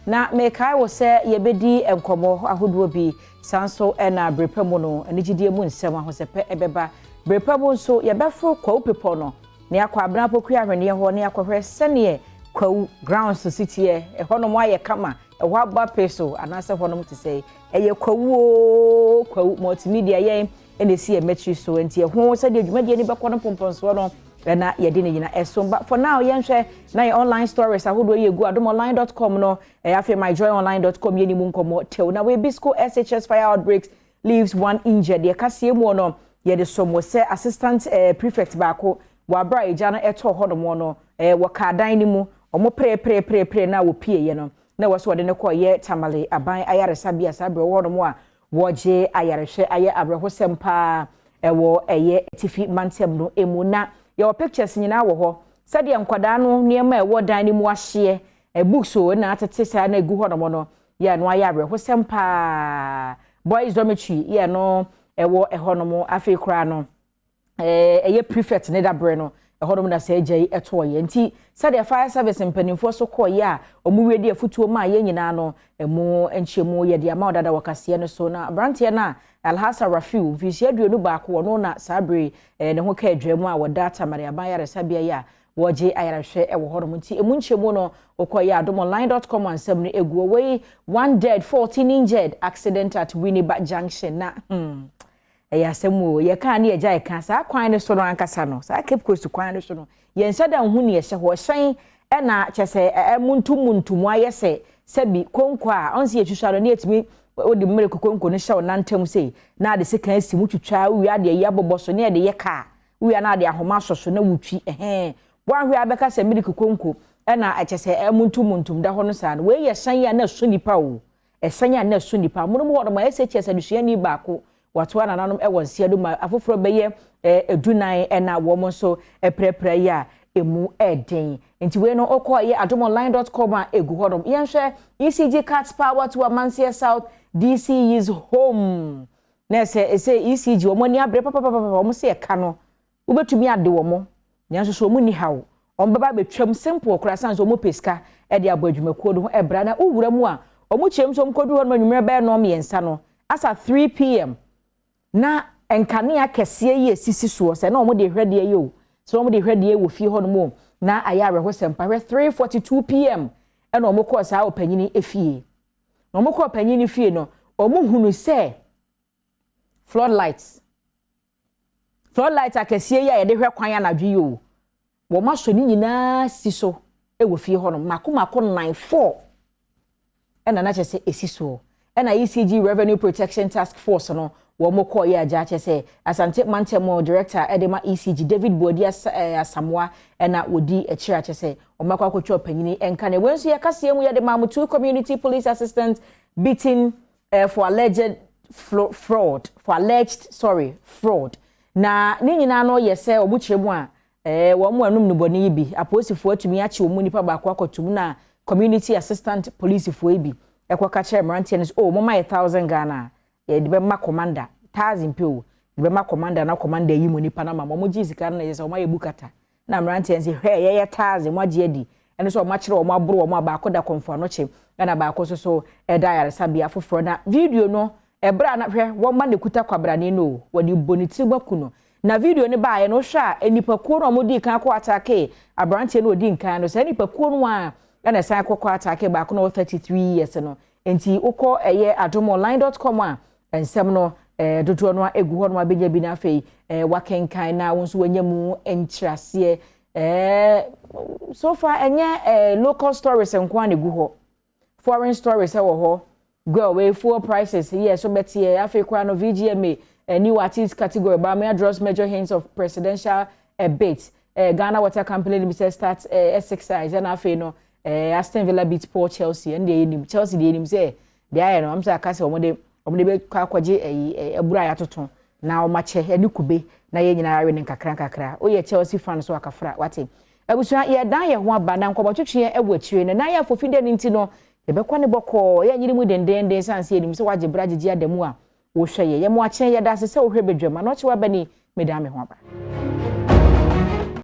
Na mekae wo sɛ yɛbɛdi nkɔmmɔ ahodoɔ bi, saa nso ɛna berɛ pa mu no, anigyedeɛ mu nsɛm ahosɛpɛ ɛbɛba. Berɛ pa mu nso, yɛbɛforo Kwawu Bepɔ no na yɛakɔ Abena Pokua Ahweneɛ hɔ na yɛakɔhwɛ sɛneɛ Kwawu grounds si teɛ. Ɛhɔnom ayɛ kama, ɛhɔ aba pe so anaasɛ hɔnom te sɛ ɛyɛ Kwawu o, Kwawu Multimedia yɛn ɛna esi yɛn mɛtiri so, nti ɛho sɛdeɛ dwumadie no bɛkɔ no mpɔmpɔnsoɔ no ɛna yɛde ne nyina ɛso. But for now, yɛnhwɛ na yɛ online stories ahodoɔ yi egu adomonline.com no, ɛyɛ afei myjoyonline.com yɛ ne mu nkɔmmɔ tew. Na Bisco SHS fire outbreaks leaves one injured. Deɛ kaseɛ mu no, yɛde som wɔ sɛ assistant prefect baako wɔ abera a egya no ɛtɔ hɔnom no, wɔ kaadan no mu, wɔn pere na wɔpie yɛ no na wɔ so wɔde no kɔ yɛ Tamale Aban Ayaresabea. Saa abere wɔ hɔnom a wɔgye ayarehwɛ, ayɛ awerɛhosɛm paa ɛwɔ ɛyɛ Atifi Mantam no emu. Na yɛwɔ pictures nyinaa wɔ hɔ sɛdeɛ nkwadaa no nneɛma a ɛwɔ dan no mu ahyeɛ, books o na atete saa na egu hɔnom no yɛ no, ayɛ awerɛhosɛm paa. Boys dormitory yɛ no ɛwɔ ɛhɔnom. Afei koraa no, ɛyɛ prefect ne dabrɛ no ɛhɔnom na sɛ agya yi ɛtoɔ yɛ. Nti sɛdeɛ fire service mpanimfoɔ so kɔɔ yɛ a wɔn wie de afutuo maa yɛn nyinaa no, ɛmu nkyɛmu yɛde ama ɔdada wɔ kaseɛ no so. Na aberanteɛ no a Alhassan Rafiu, mfinhyia 21, ɔno na saa bere ne ho ka adwa mu a wɔda Tamale Aban Ayaresabea yi a wɔgye ayarehwɛ ɛwɔ hɔnom. Nti emu nkyɛmu no, wokɔ yɛ adomonline.com ansɛm no egu ɔwɔ yi. One dead, 14 injured, accident at Winneba Junction. Na ɛyɛ asɛm o, yɛka ne yɛgya yɛka saa kwan no so no ankasa no, saa Cape Coast kwan no so no, yɛnhyɛ da nhu ne yɛhyɛ hɔ hyɛn ɛna kyɛ sɛ ɛmuntum muntum ayɛ sɛ sɛbi konko a ɔnsi yɛtwitwa no ne yɛtumi wode mmerɛ konko no hyɛ wo nantam sei na ade sika asi mu twitwa wie, adeɛ yi abobɔ so ne yɛde yɛ kaa wie na ade ahoma asɔ so na wotwi ɛhɛn woahwɛ abɛka sɛ miliki konko ɛna ɛkyɛ sɛ ɛmuntum muntum da hɔ no. Saa no wei yɛ hyɛn a na ɛso nipa o, ɛhyɛn a na ɛso nipa monom hɔ nom a SHS adusuani baako watoa nananom ɛwɔ nsia do ma afoforɔ bɛyɛ 14 ɛna wɔn nso ɛprɛprɛ yi a emu ɛɛden. Nti wei no, ɔkɔ yɛ adomonline.com a egu hɔnom. Yɛnhwɛ ECG cuts power to Amansie South DCE's home na ɛsɛ ɛsɛ ECG wɔn ani abere papapapa. Wɔn sɛ ɛka no wobɛtumi ade wɔn, nanso so wɔn ni haw, wɔn bɛba abɛtwam simple koraa san so wɔn pɛ sika ɛde abɔ adwumakuo no ho ɛbra. Na wowura mu a, wɔn kyerɛ mu sɛ wɔn kɔdu hɔ nom anwummerɛ bɛyɛ 3:30 no asa 3 p.m. na nkanea kɛseɛ yi esisi soɔ sɛ na wɔn de hwɛ deɛ yi o, sɛ wɔn de hwɛ deɛ wɔ fie hɔ nom o, na ayɛ awerɛhosɛm pa. Hwɛ, 3:42 p.m. ɛna wɔn kɔɔ saa ɔpanyin efie, na wɔn kɔɔ panyin fie no, wɔn hunu sɛ floodlight akɛseɛ yi a yɛde hwɛ kwan anadwo yi o, wɔn asɔ ne nyinaa si so wɔ fie hɔ nom mako mako nine four ɛna na kyerɛ sɛ esi soɔ. Ɛna ECG Revenue Protection Task Force no wɔn kɔɔ yɛ agya kyerɛ sɛ Asante Mantam director ɛde ma ECG, David Buadi Asamoa, ɛna wɔdi akyire akyɛ sɛ wɔn akɔ akɔtwa ɔpanyin nka. Na wɔn nso yɛ kaseɛ mu yɛde maa two community police assistant beaten for alleged fraud, for alleged, sorry, fraud. Na ne nyinaa no yɛ sɛ wɔn kyerɛ mu a wɔn mu anum nnubɔne yi bi, apolisifoɔ atumi akye wɔn mu nipa baako akɔtum, na community assistant polisifoɔ yi bi ɛkɔka kyerɛ mmeranteɛ no sɛ, oh, moma yɛ 1,000 Ghana, yɛde bɛma commander, 1,000 pe o, yɛde bɛma commander na commander yi mu nipa no ma wɔn gye sika no. Na yɛ sɛ wɔn ayɛ bukata na mmeranteɛ no sɛ, hwɛ, yɛyɛ 1,000 mo agye adi. Ɛno sɛ wɔn akyerɛ wɔn aboro wɔn a baako da Kɔmfo Anokye ɛna baako nso so ɛda ayaresabea foforɔ. Na video no ɛberɛ a na hwɛ wɔn ma ne kuta kwabrane no o, wɔde bɔ ne tiri baku no. Na video no baeɛ no, wohwɛ a, nipakuo no a wɔdi kan kɔ attack aberanteɛ no ɔdi nkan no, saa nipakuo no a ɛna ɛsan kɔkɔ attack baako na ɔwɔ 33 years no. Nti wokɔ ɛyɛ adomonline.com a, nsɛm no dodoɔ no egu hɔ no abɛnya bi. Na afei wakenkan na wɔn nso wɔanya mu nkyerɛaseɛ. So far ɛnyɛ local stories nko a na egu hɔ, foreign stories ɛwɔ hɔ. Go away fuel prices yɛ so bɛteɛ. Afei koraa no, VGMA new artist category, Bawumia draws major hints of presidential bid. Ghana Water Company Limited starts exercise. Ɛna afei no, Aston Villa beat poor Chelsea. Ɛna deɛ yɛnim Chelsea deɛ, yɛnim sɛ deɛ ayɛ no wɔn sɛ aka sɛ wɔn de bɛkɔ akɔgye ɛyi ɛburo a yɛatoto na wɔn akyɛ ɛne kube na yɛn nyinaa awe ne nkakra nkakra. Woyɛ Chelsea fan so akafra wate. Abusua, yɛdan yɛn ho aba na nkɔmɔtwetwe ɛwɔ akyire no na yɛ afofi dɛ ne nti no yɛbɛkɔ ne bɔkɔɔ, yɛnyere mu dendenden san sɛ yɛnim sɛ wagye bra gyegye ada mu a wohwɛ yɛ. Yɛmo akyɛn, yɛda ase sɛ wohwɛ badwam anɔkye waba ni. Meda me ho aba.